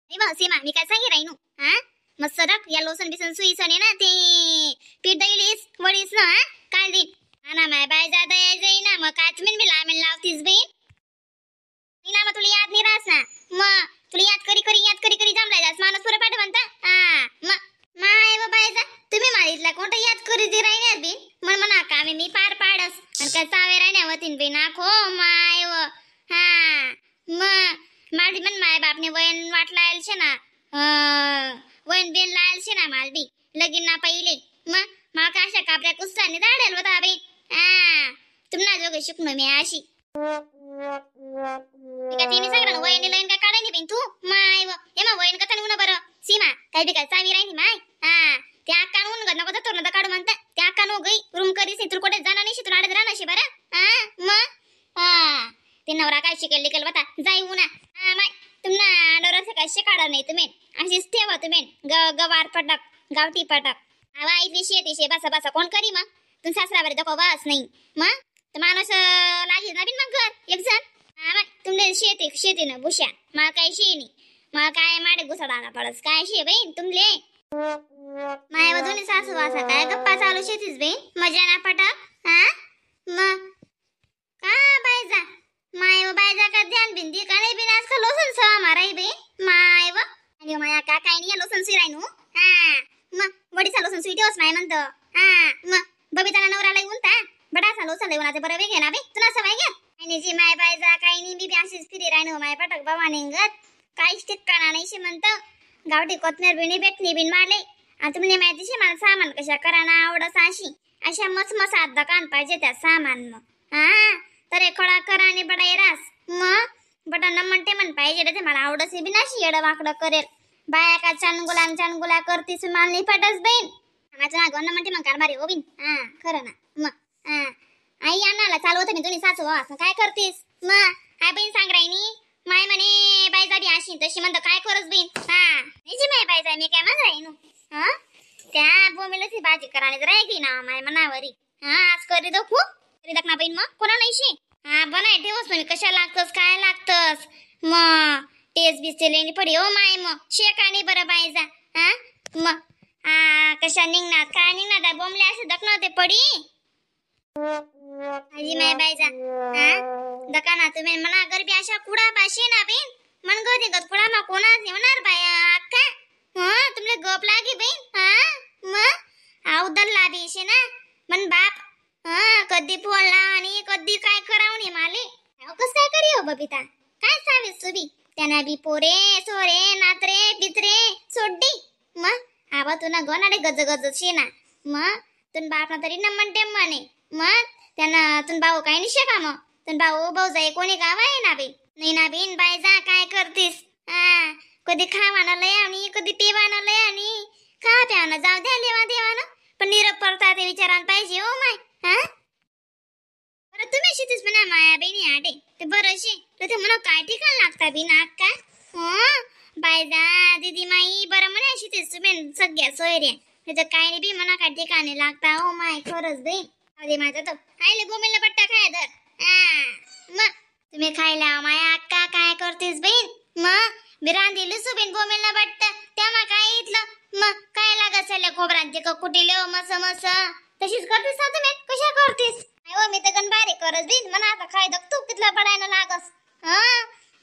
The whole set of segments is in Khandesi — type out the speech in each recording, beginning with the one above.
नाही बा सीमा मी काय सांगी राहीनू. हा मग सरक या लोसन बिसन सुई सने ना ते पीठ दईलीस वडीस ना. हा काल दिन हा ना माय बाय जादा याय जाई ना मग काय तुम्ही बी लामेल लावतीस बी नाही ना. मग तुला याद नाही राहस ना, मग तुला याद करी करी याद करी करी जमलाय जास माणूस पुरं पाठ म्हणता. हा मग माय व बायजा तुम्ही मारितला कोणतं याद करी दे राहिण्यात बी मन म्हणा कामे मी पार पाडस आणि काय चावे राहिण्या वतीन बी नाखो माय व. हा मग माझी मन माय बापने वयन वाट लायल शे ना, वयन बिन लायल शे ना मालबी लगीन ना पहिले मग मा का अशा कापऱ्या कुस्ताने दाडेल होता बाई. हा तुम्हाला जोगे शिकणो मी अशी का तिने सांग ना वयन लईन का काढाय नाही तू माय व हे मा वयन कथा निघून बरं सीमा काय बी काय चावी राहिनी माय. हा त्या अक्का ऊन ग नको तर नका काढू म्हणता त्या अक्का नो गई रूम करीस तुला कुठे जाणार नाही तुला आडत राहणार बरं. हा मग हा ते नवरा काय शिकेल लिकेल बता जाई उना. हा माय तुम्हाला नवरा काय शिकाडा नाही तुम्ही अशीच ठेवा तुम्ही गवार पटक गावठी पटक. आवा इथली शेती शे बसा बसा कोण करी मग तुम सासरावर दको वास नाही मग तर माणूस लागेल ना बिन मग घर एक जण. हा माय तुमले शेती शेती ना भुश्या मला काय शे नाही मला काय माडे घुसडाना पडस काय शे बहीण तुमले माय दोन्ही सासू वासा काय गप्पा चालू शेतीच बहीण मजा ना पटक. हा मग का बायजा माय व बायजा का ध्यान बिंदी का नाही बिन आजकाल लोसन सवा माराई बहीण माय व आणि माया का काय नाही लोसन सुई राहिनू. हा मग वडीचा लोसन सुई ठेवस माय म्हणतो. हा मग बबिताना नवराला येऊन ता बडासा लोसन येऊन बरं वेग ना बे तुला सवाय घ्या आणि जी माय बायजा काही नाही मी बी अशीच फिरी राहिनो माय पटक बाबा निंगत काहीच ठिकाणा नाही शे म्हणतं गावठी कोथमीर बिनी भेटणी बिन माले आणि तुम्हाला माहिती शे मला सामान कशा कराना आवडस अशी अशा मसमसात दुकान पाहिजे त्या सामान मग. हा तर खडा करा आणि बडा रास मग बटा न म्हणते म्हण पाहिजे ते मला आवडस बी नाशी येडं वाकडं करेल बाया का चानगुला चानगुला करतीस मला नाही पटस बहीण माझ्या नागं न म्हणते मग कारभारी हो बिन. हा खरं ना मग हा आई अन्नाला चालू होतं मी दोन्ही सासू असं काय करतीस मग आई बहीण सांग राहिनी माय म्हणे बायजा बी अशी तशी म्हणतं काय करस बहीण. हा नाही माय बायजा मी काय म्हण राहीन. हा त्या बोमीलाच ही भाजी करायला राहिली ना माय मनावरी. हा आज करी दो खूप करी दाख ना बहीण मग कोणा नाही शे. हा बनाय ठेवस मी कशा लागतस काय लागतस मग टेस्ट बिस्ते लेणी पडी हो माय मग शेका नाही बरं बायजा. हा मग हा कशा निघणार काय निघणार बोंबले असे दखना ते पडी आजी माय बायजा. हा दकाना तुम्ही म्हणा गरबी अशा कुडा पाशी ना बीन मन गदी गत कुडा मा कोणा होणार बाया अक्का. हा तुमले गप लागी बहीण. हा मग आव दल्ला बीशे ना मन बाप हा कधी फोन लाव आणि कधी काय कराव नाही माले कसं काय करी हो बबिता काय सावे सुबी त्यांना बी पोरे सोरे नात्रे बित्रे सोड्डी मग आबा तुना गणाडे गज गज शे ना मग तुन बाप ना तरी न म्हणते म्हणे मग त्यांना तुन भाऊ काय नाही शेका मग तुन भाऊ भाऊ जाई कोणी गाव आहे ना बी नाही ना बिन बाय जा काय करतीस. हा कधी खावाना लय आणि कधी पिवाना लय आणि खा प्याना जाऊ द्या लेवा देवाना पण निरोप परता ते विचारान पाहिजे हो माय. हा बरं तुम्ही शेतीस म्हणा माया बहिणी आडे ते बरं शे तर ते म्हणा काय ठिकाण लागता बी नाक का. हो बायजा दीदी माई बरं म्हणा शेतीस तुम्ही सगळ्या सोयऱ्या नाही तर काय नाही बी म्हणा काय ठिकाणी लागता हो माय खरंच बी अरे माझा तो खायले बोमेलला पट्टा खाय तर. हा मग तुम्ही खायला माया अक्का काय करतेस बहीण मग मी रांधिली सुबीन बोमेलला बट्टा त्यामा काय इथलं मग काय लागत चालल्या खोबरांचे कुठे लेव मस मस तशीच करतेस ना तुम्ही कशा करतेस हो मी तर गण बारीक करस बिन म्हणा आता खाय दख तू कितला पडायला लागस. हा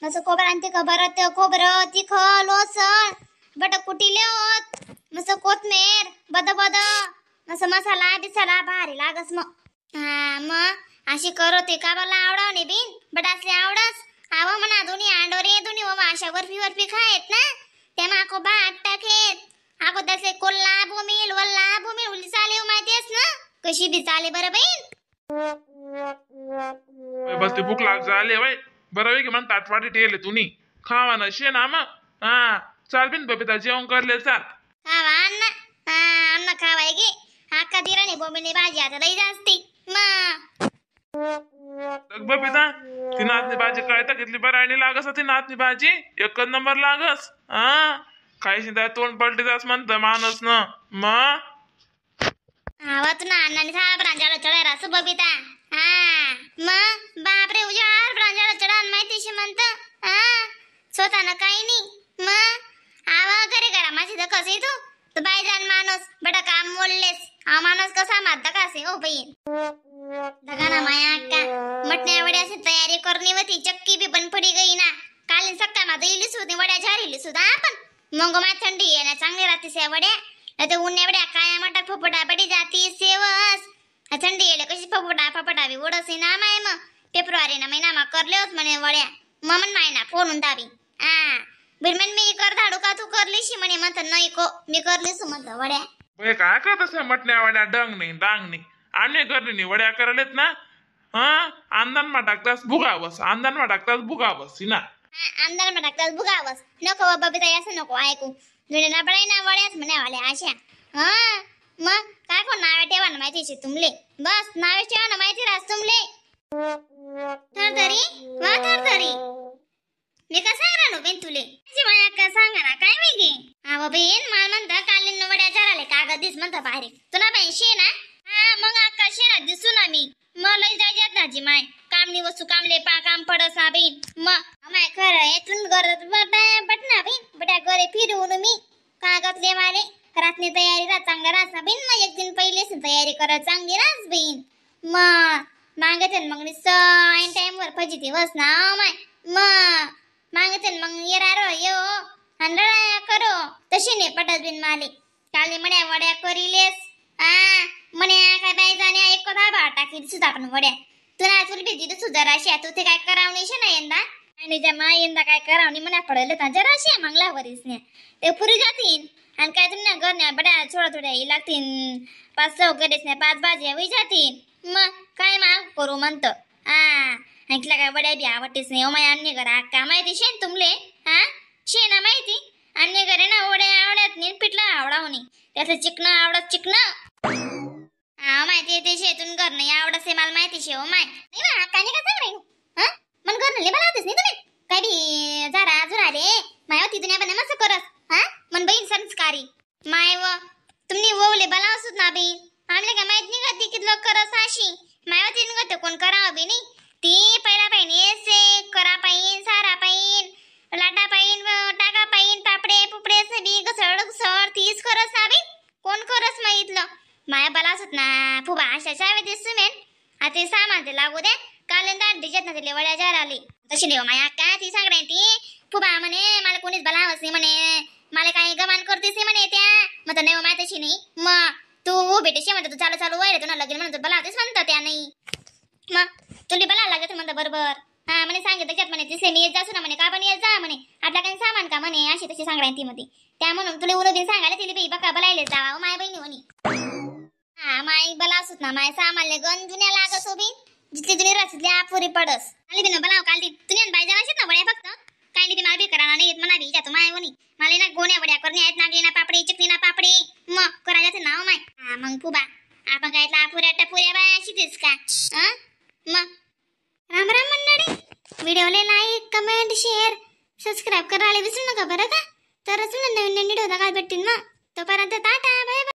मस खोबरांचे खबर खोबरं तिख लोसण बट कुटी लेवत मस कोथमीर बद बद मस मसाला बिसाला भारी लागस मग. हा मग अशी करो ते का मला आवडाव नाही बिन बट असले आवडस आवा म्हणा दोन्ही आंडोरे दोन्ही बाबा अशा बर्फी बर्फी खायत ना त्या माको भात टाकेत अगो तसे कोल्हा बोमिल वल्ला बोमिल उली चाले माहितीस ना कशी बी चाले बरं बहीण. बस ते भूक लाग झाले वय बरं वे की मन ताटवाटी ठेवले तुम्ही खावा ना शे ना मग. हा चाल बिन बबिता जेवण करले चाल खावा अन्न. हा अन्न खावाय गे अक्का दिराणी बोंबिलनी भाजी आता लई जास्ती मग बबिता ती नाचणी भाजी काय तर घेतली बरं आणि लागस ती नाचणी भाजी एकच नंबर लागस. हा काही त्या तोंड पलटी जास म्हणत माणूस ना मग आवा तू ना अण्णाने साहेब चढाय रास बबिता. हा मग बापरे उजाड ब्रांजाला चढान माहिती शे म्हणत. हा स्वतःनं काही नाही मग भाजी दकस तू तो बायजान माणूस बडा काम मोडलेस हा माणूस कसा मात दकासे ओ बहीण दगा ना माया अक्का मटण्या वड्याची तयारी करणी होती चक्की बी पण पडी गई ना. काल सकाळ माझं इलीस होती वड्या झालेली सुद्धा आपण मग मा थंडी आहे ना चांगली राहते से वड्या नाही तर उन्ह्या वड्या काया मटा फुफटा पडी जाती सेवस. थंडी येले कशी फफोटा फफटा बी ओढस ना माय मग फेब्रुवारी ना महिना मा करलेच म्हणे वड्या मग माय ना फोन दाबी आ बिरमन मी कर धाडू का तू करलीशी म्हणे म्हणत नाही को मी करलीस म्हणत वड्या. बाई काय करत असे मटण्या वड्या डंग नाही डांग नाही आम्ही करली नाही वड्या करलेत ना. हा आंदानमा टाकतास भुगावस आंदानमा टाकतास भुगावस ना आमदार टाकतास भुगावस नको बाबा ताई असं नको ऐकू जुने ना पडाय ना वड्याच म्हणे वाले अशा. हा मग काय कोण नावे ठेवा ना माहिती तुमले बस नावे ठेवा ना माहिती रास तुमले. थरथरी वा थरथरी मी का सांगणार नो बेन तुले माया का सांगा ना काय वेगळी. हा बहीण माल म्हणता काल वड्या झाले कागद दिस म्हणता बाहेर तुला बाई शे ना. हा मग अक्का शे ना दिसू ना मी मला जायच्यात ना जी माय कामनी वस्तू कामले पा काम पडस ना बहीण. मग माय खरं येथून गरज बट ना बहीण बट्या घरे फिरवून मी कागद ले माले रातनी तयारी रात चांगला रास ना बहीण. मग एक दिन पहिलेच तयारी करा चांगली रास बहीण. मग मागते मग ऐन टाइमवर फजिती बस ना माय. मग मागते मग येणार यो आणि करो तशी नाही पटत बिन माले काली म्हण्या वड्या करीलेस. आ म्हणे काय बाई जाण्या एक धाबा टाकी सुद्धा आपण वड्या तुला चुल भीती सुद्धा राशी तू ते काय करावणी शे ना यंदा आणि ज्या मा यंदा काय करावणी म्हणा पडलं तर जराशी मागला वरीस ने ते पुरी जातीन आणि काय तुम्ही घरण्या बड्या थोड्या थोड्या लागतील 5 गरेच नाही 5 भाज्या होई जातीन. मग काय माग करू म्हणतं. हा ऐकला काय वड्या बी आवडतीच नाही ओ my अन्य घरा का माहिती शेन तुमले. हा शे ना माहिती अन्य घरे ना वड्या आवडत नाही पिठला आवडाव नाही त्याचं चिकन आवडत चिकन. हा माहिती ते शेतून घर नाही आवडत मला माहिती शे ओ my. नाही बा काय नाही का सांग रे. हा मन घर नाही बनवतेस नाही तुम्ही काय बी जरा अजून आले माय होती दुनिया बना मस्त करस. हा मन बहीण संस्कारी माय व तुम्ही ववले बला असत ना बहीण आमले काय माहित नाही का ती कितलं करस अशी माय होती न कोण करावं बी नाही ती पहिला पाहिजे से करा पाहिन सारा पाहिन लाटा पाहिन टाका पाहिन पापडे पुपडे सगळी घसळ घसळ तीच करस ना बी कोण करस मग इथलं माया बला असत ना फुबा अशा शावे दिसू मेन. आता सामान ते लागू दे काल दांडीच्यात ना तिले वड्या जार आली तशी नाही माया का ती सांग ती फुबा म्हणे मला कोणीच बलावच नाही म्हणे मला काही गमान करतेस नाही म्हणे त्या मग नाही माया तशी नाही मग तू भेटेशी म्हणतो तू चालू चालू वय तुला लगेल म्हणतो बलावतेस म्हणतं त्या नाही मग तुला बला लागत म्हणतं बरोबर. हा म्हणे सांगितलं त्याच्यात म्हणे तिसले मी येत जासू ना म्हणे का पण येत जा म्हणे आपल्या काही सामान का म्हणे अशी तशी सांग ती मध्ये त्या म्हणून तुला उलबीन सांगायला तिला बाई बका बलायले जावा माय बहिणी म्हणे. हा माय बला असत ना माय सामानले गण जुन्या लागत उभी जिथली जुनी रसली आपुरी पडस आली बी ना बलाव काल ती तुन्यान बाई जावाशीत ना वड्या फक्त काय नाही मला बी करा नाही येत म्हणा बी जातो माय म्हणे मला ना गोण्या वड्या करणे आहेत नागली ना पापडी चिकनी ना पापडी मग करायचं नाव माय. हा मग फुबा आपण काय आपुऱ्या टपुऱ्या बाय अशी तेच का. हा मग राम राम मंडळी व्हिडिओला like comment share subscribe करायला विसरू नका बरं का. तरच नवीन नवीन व्हिडिओ बघायला भेटतील मग तोपर्यंत टाटा.